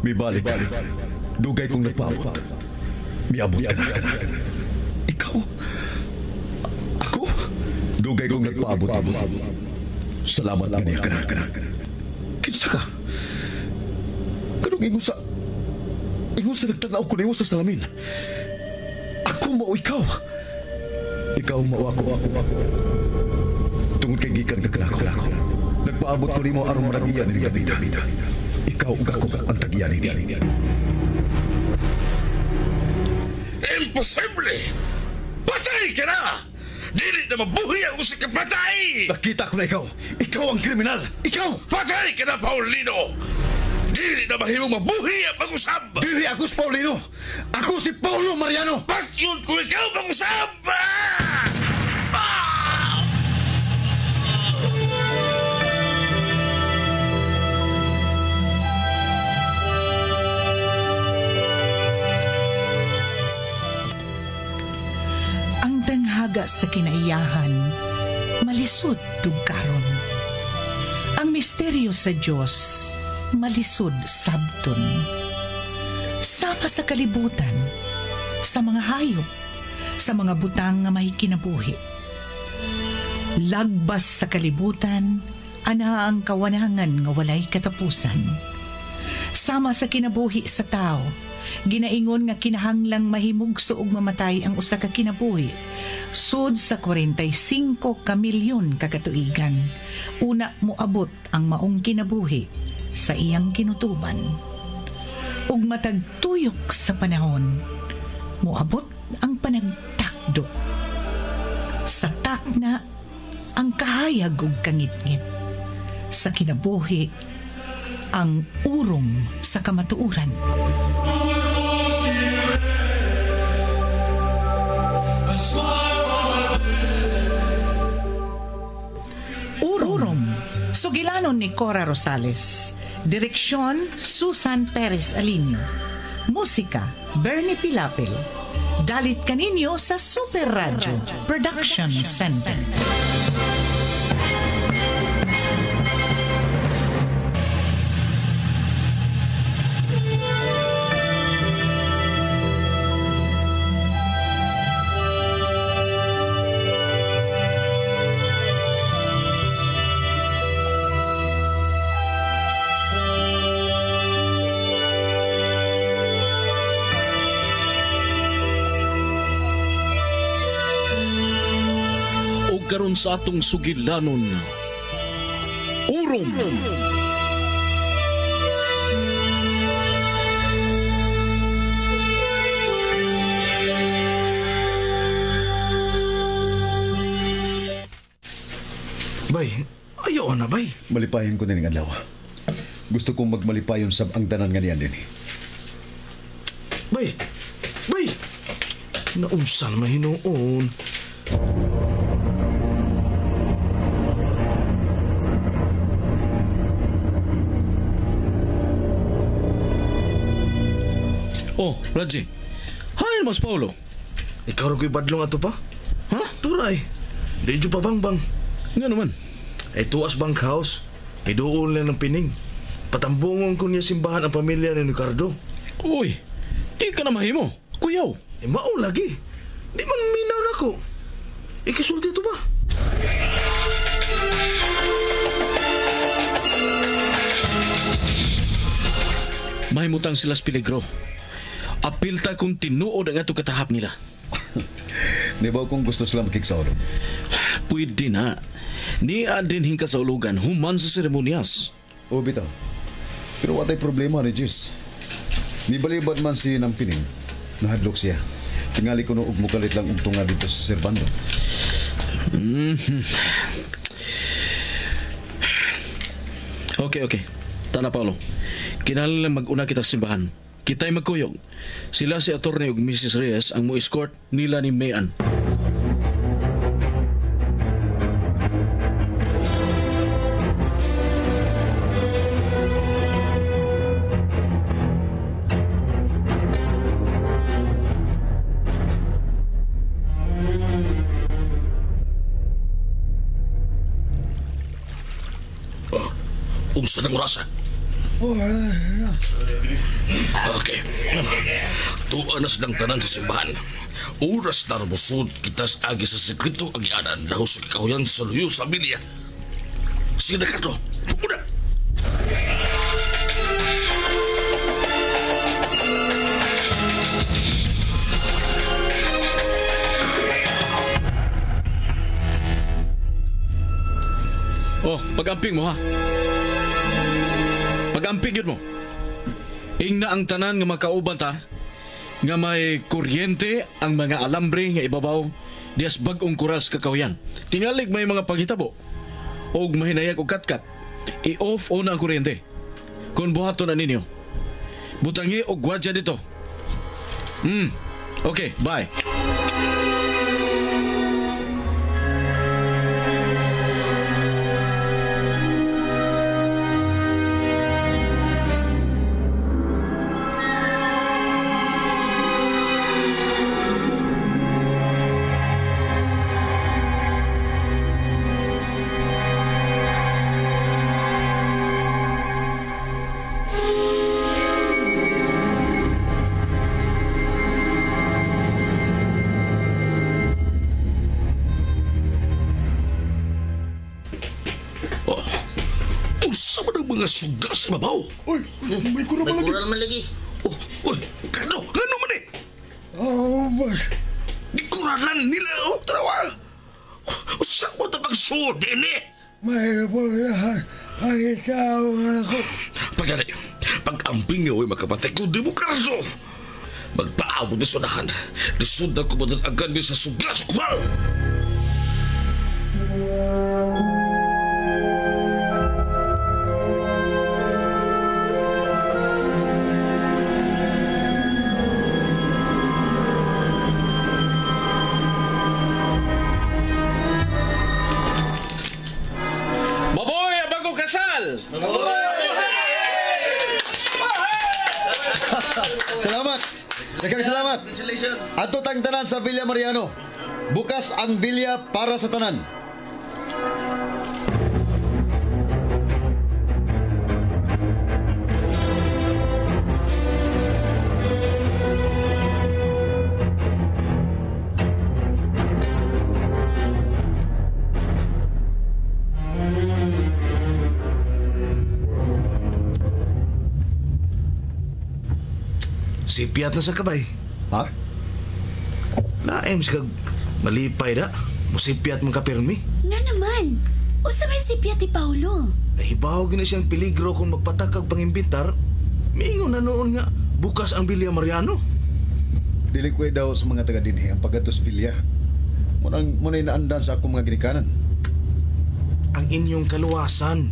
Mibalik ka. Dugay kong nagpaabot. Miabot ka na. Ikaw? Ako? Dugay kong nagpaabot. Salamat kaniya ka na. Kinsa ka? Kanong ingon sa... Ingon sa nagtanaw ko nimo sa salamin. Ako mao ikaw. Ikaw mao ako. Tungod kay gikan ka kanako. Nagpaabot ko nimo aron managiya ni Gabida. Ikaw ug ako ang tagiya nini. Imposible! Patay ka na! Dili na mabuhi ang usa ka patay! Nakita ko na ikaw. Ikaw ang kriminal. Ikaw! Patay ka na, Paulino! Dili na mahimong mabuhi ang pag-usab! Dili ako si Paulino! Ako si Paulo Mariano! Patyon ko ikaw pag-usab! Ah! Ah! Ang tanghaga sa kinaiyahan, malisod tugkaron. Ang misteryo sa Dios, malisod sabton. Sama sa kalibutan, sa mga hayop, sa mga butang nga may kinabuhi. Lagbas sa kalibutan, ana ang kawanangan nga walay katapusan. Sama sa kinabuhi sa tao, ginaingon nga kinahanglang mahimugso og mamatay ang usa ka kinabuhi. Sud sa 45 ka milyon ka katuigan, una moabot ang maong kinabuhi sa iyang kinutuban. Ug matag tuyok sa panahon, moabot ang panagtakdo. Sa takna, ang kahayag ug kangitngit. Sa kinabuhi, ang urong sa kamatuoran. Urong, sugilanon ni Cora Rosales. Direksyon, Susan Perez Alinio. Musika, Bernie Pilapil. Dalit kaninyo sa Super Radio Production Center. Karon sa atong sugilanon, Urom. Bay, ayaw na bay. Malipayon ko nining adlaw. Gusto kong magmalipayon sab ang tanan nga niyan dinhi. Bay, bay. Naunsan man hinuon. Oh, Raji. Hi, Mas Paulo. Ikaw ra ko'y badlong ato pa? Ha? Turay. Di pa bangbang. Nga naman. Ay tuas bank house. Iduol lang ng pining. Patambungon ko niya simbahan ang pamilya ni Ricardo. Uy, di ka na mahimo. Kuyaw. Eh, mao lagi. Di man minaw na ko. Ikisulti ito ba? Mahimutang sila sa peligro. Apilta kung tinuod ang ato katahap nila. Di ba kung gusto sila makiksaulog? Pwede na. Niya din hingka sa ulugan, human sa seremonyas. O bitaw. Pero watay problema ni Jis. Mibalibad man si Nampining. Nahadlok siya. Tingali ko no og mukalit lang og tunga dito sa Servando. Mm-hmm. Okay, okay. Tana, Paolo. Kinahanglan mag-una kita sa simbahan. Kita'y magkuyog. Sila si attorney ug Mrs. Reyes ang mo-escort nila ni Mayan. Oh, unsa nang orasa? Okay. Tuwa na silang tanan sa simbahan. Oras na rumusod kita sa agi sa sekreto agianan laho sa kakahuyan sa luyo sa milya. Sige na, Cardo. Una! Oh, pag-amping mo ha. Pag-amping yun mo. Ingna ang tanan nga makauban ta nga may kuryente ang mga alambre nga ibabaw dias bag-ong kuras kakahuyan. Tingalig may mga paghitabo og mahinayag og katkat. I-off una ang kuryente. Kung buhaton na ninyo. Butangi og gwadya dito. Okay, bye. Oh. Unsa man ang mga suga sa ibabaw? Uy, may kura May kural man lagi. Oh, uy, Cardo, ngano man eh? Oh, boss. Di kuralan nila, oh, tarawa. Unsa mo ta pagsuod ini? May paglahan. Ang ikaw ako. Pagdali, pag-amping niyo ay makapatay ko, di mo Cardo. Magpaabot ni sunahan. Lisod na kumadad agad ni sa suga sa kural. Maboy, bago kasal! Salamat. Daghang salamat. Adto tang tanan sa Villa Mariano. Bukas ang villa para sa tanan. Sipiat na sa kabay. Ha? Laem sa kag malipay da. Musipiat man kapirmi. Nga naman. Usa may sipyat ni Paulo. Nahibaw gina siyang peligro kung magpatakag pangimbitar. Miingon na noon nga bukas ang Villa Mariano. Dili ko daw sa mga taga dinhi ang paggatos villa. Munang muna'y naandan sa akong mga ginikanan. Ang inyong kaluwasan.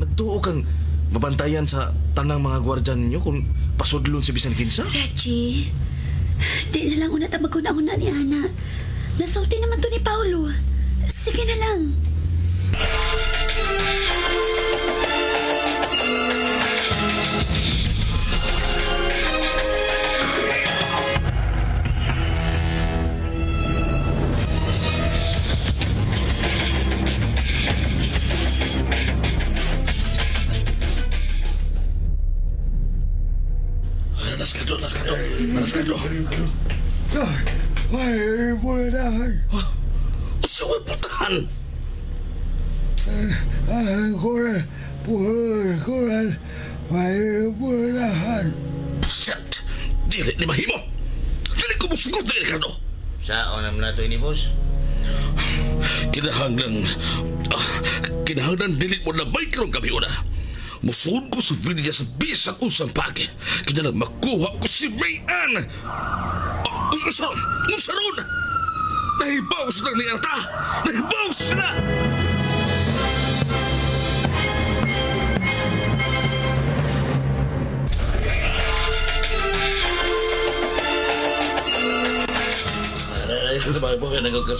Nagtuo kang mabantayan sa tanang mga gwardya ninyo kung pasudlon si bisan kinsa. Reggie, di na lang una ta maguna-una ni Ana. Nasulti naman to ni Paulo. Sige na lang. Alas ka doon, alas ka doon. Alas ka doon. Ay, paglahan. Usa ko putahan. Ang kural. Kural. May paglahan. Shit! Dili ni mahimo. Dili ko musugot dili Ricardo. Sa onam na to ini, boss. Kinahanglan kinahanglan dili mo labay karong gabi una. Musuod ko sa villa sa bisan usang pagi. Kinahanglan makuha ko si Mayan. Unsa ron? Unsa ron? Nahibaw sila ni Arta! Nahibaw sila!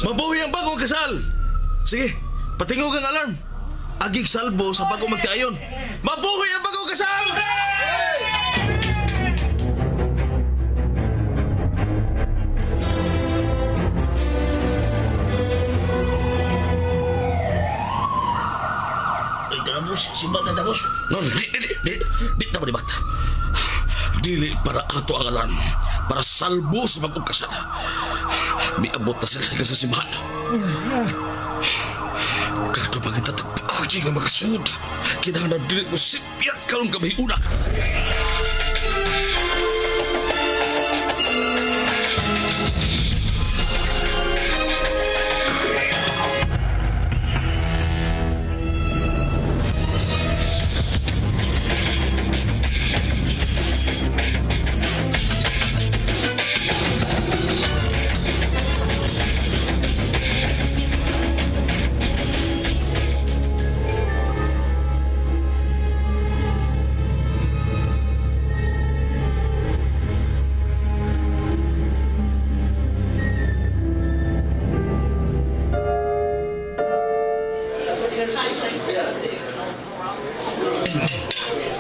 Mabuhi ang bagong kasal! Sige, patingog ang alarm. Agig salbo sa bago magtiayon. Mabuhi ang bagong kasal! Ito na, boss. Simba na, boss. No, di na malibat. Dili para ato ang alarm. Para salbo sa bagong kasal. Miabot na sila sa simbahan. Kato mga tatagpaagi nga makasud. Kinahanglan dili mo sipyat karong gabi unak.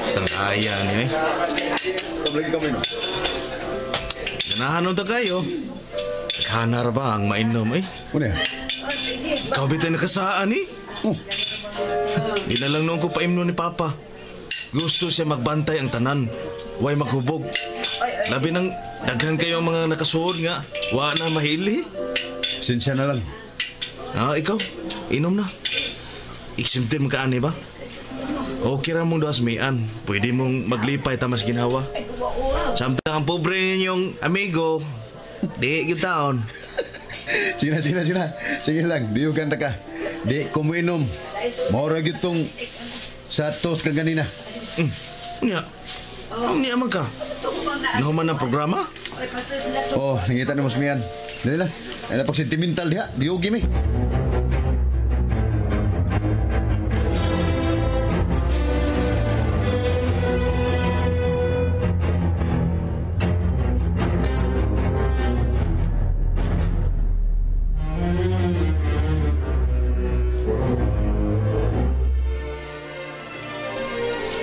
Sangaya niya eh. Lagi kami no. Ganahan ta kayo. Naghanar ba ang mainom eh? Ano yan? Ikaw bitay nakasaan eh. Oh. Di na lang noon ko paimno ni Papa. Gusto siya magbantay ang tanan. Way maghubog. Labi nang daghan kayo ang mga nakasuod nga. Wa na mahili. Sinsya na lang. Ah, ikaw, inom na. Exempted man ka ani ba? Okay ra mong duas mian. Pwede mong maglipay tamas ginawa. Samtang ang pobre ninyong amigo, di gyud taon. Sige na, sige na, sige na. Sige lang, di yung kanta ka. Di ko mo inom. Maura gyud tong sa toast ka ganina. Unya, unya man ka. Nahuman ang programa? Oh, nangita na mo sumiyan. Dali lang. Ay napag sentimental diha. Diyugi mi.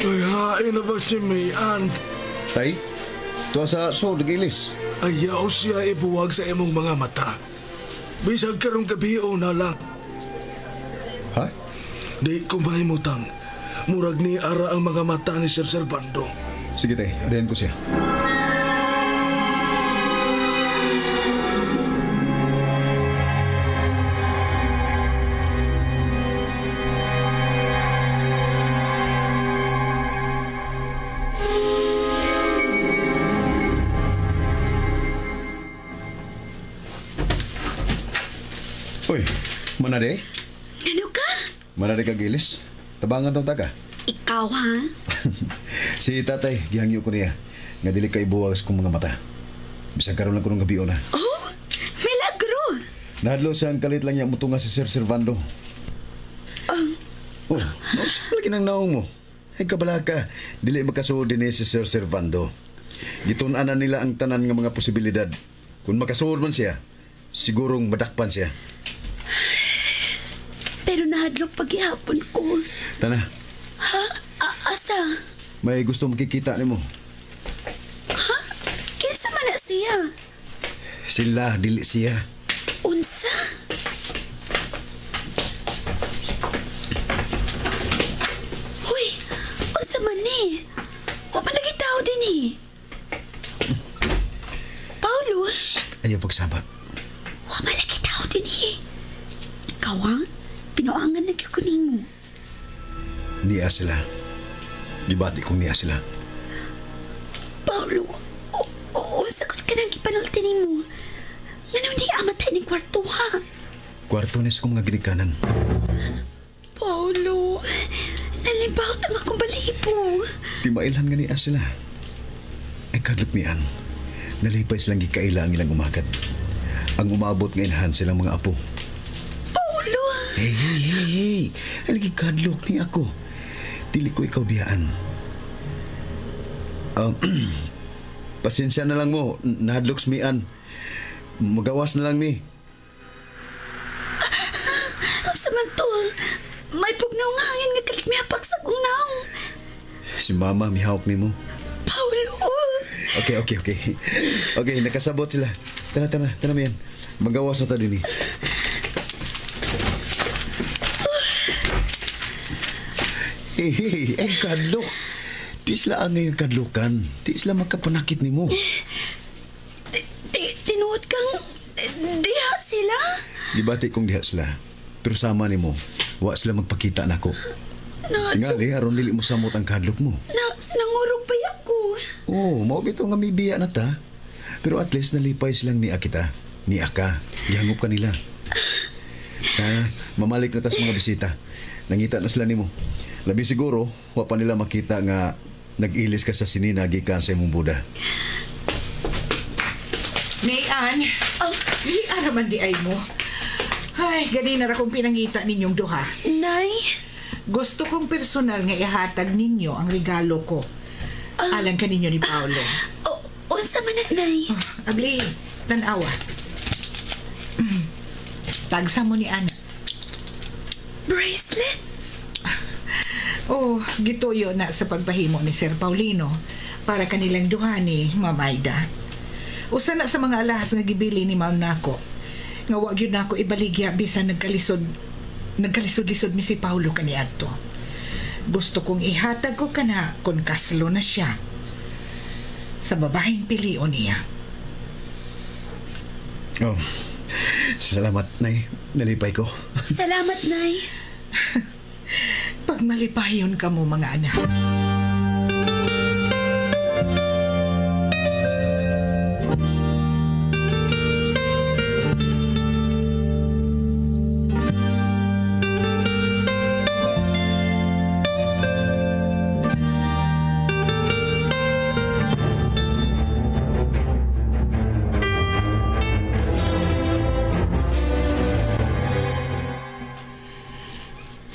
Ay, hain na ba si Mayan? Tay, tuwa sa sod gilis. Ayaw siya ibuwag sa imong mga mata. Bisag karong gabi o na lang. Ha? Di ko mahimutang. Murag ni ara ang mga mata ni Sir Servando. Sige tay, adayan ko siya. Uy, manade? Ano ka? Manade ka gilis? Tabangan tong taga. Ikaw ha? Si tatay, gihangyo ko niya. Nga dili ka ibuwag sa kong mga mata. Bisag karon lang ko ng gabi na. Oh, milagro. Nahadlo siya ang kalit lang niya mutunga si Sir Servando. Oh, nausa lagi ng naong mo. Ay kabala ka, dili makasuod din si Sir Servando. Gitun-an na nila ang tanan nga mga posibilidad. Kung makasuod man siya, sigurong madakpan siya. Pero nahadlok paghihapon ko. Tana, Ha? Asa? may gusto makikita nimo. Ha? Kinsa man na siya? Sila, dili siya. Unsa? Huy! Unsa man ni? Wa man lagi tao din eh. Paulo? Ayaw pagsaba. Wa man lagi tao din eh. Ikaw ha? Pinuangan na gyud ko nimo. Niya sila. Gibati kong niya sila. Paulo, unsa ko ka nang gipanulti nimo? Ngano di amatay ning kwarto ha? Kwarto ni sa kong mga ginikanan. Paulo, nalimbawt ang akong balibo. Di mailhan nga niya sila. Ay kadlok mian. Nalipay silang gikaila ang ilang umagad. Ang umabot nga ilhan silang mga apo. Paulo! Hey, hey, hey, hey. Ay, lagi kadlok ni ako. Dili ko ikaw biyaan. Pasensya na lang mo. Nahadlok mian. Magawas na lang mi. Asa man to? May pugnaw nga hangin nga kalit mihapak sa kong naong. Si mama mihawak nimo. Paulo! Okay, okay, okay. Okay, nakasabot sila. Tara, tara, tara mian. Magawas na ta din eh. Eh, eh, kadlok. Di sila ang ngayong kadlokan. Di sila makapanakit nimo. Tinuod kang diha sila? Gibati kong diha sila. Pero sama nimo, wa sila magpakita nako. Na, Tingali, aron dili mo samot ang kadlok mo. na, nangurog pa ako. Oh, mao bitaw nga may biya na ta. Pero at least nalipay silang niya kita. Niya ka. Gihangop ka nila. Ha, mamalik na ta sa mga bisita. Nangita na sila nimo. Labi siguro, wa pa nila makita nga nag-ilis ka sa sinina gikan sa imong buda. Mayan, Oh, di araman di ay mo. Ay, ganina ra kong pinangita ninyong duha. Nay, Gusto kong personal nga ihatag ninyo ang regalo ko. Alang kaninyo ni Paolo. o, unsa man na, Nay? Abli, tanawa. Tagsa mo ni Ana. Bracelet? Oh, gituyo na sa pagpahimo ni Sir Paulino para kanilang duha ni Ma'am Aida. Usa na sa mga alahas nga gibili ni Ma'am nako. Nga wa gyud nako ibaligya bisan nagkalisod-lisod mi si Paulo kaniadto. Gusto kong ihatag ko kana kung kaslo na siya. Sa babaeng pilion niya. Oh, salamat, Nay. Nalipay ko. Salamat, Nay. Pagmalipayon ka mo mga anak.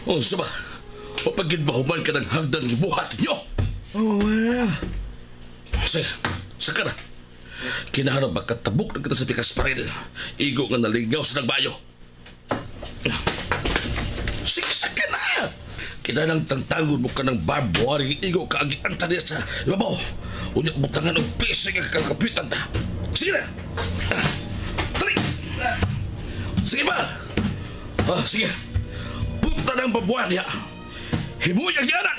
Unsa ba? O pagid mahuman ka ng hagdan gibuhat ninyo? Oh, eh. Sige, saka na. Kinahanglan makatabok na kita sa pikas paril. Igo nga naligaw sa nagbayo. Sige, saka na! Kinahanglan tangtangon mo ka ng barbed wire igo ka agian ta niya sa ibabaw. Unya butangan og pisig ang kakapitan ta. Sige na! Dali! Sige ba? Sige. Punta ng babuan niya. Himuyag yanan!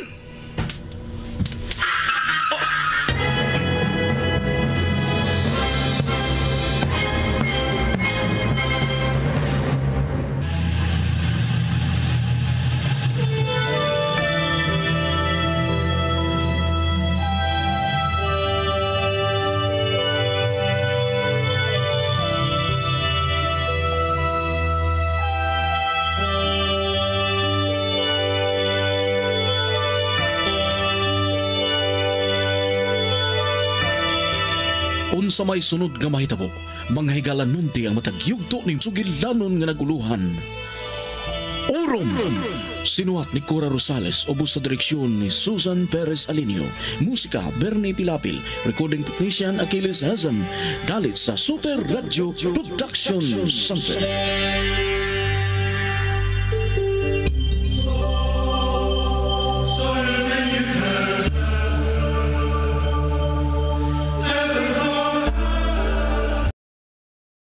Unsa may sunod nga mahitabo, mga higala nunti ang matag yugto ning sugilanon nga naguluhan. Orom! Sinuhat ni Cora Rosales, ubos sa direksyon ni Susan Perez Alinio. Musika, Bernie Pilapil. Recording technician, Achilles Hazem. Dalit sa Super Radio Production Center.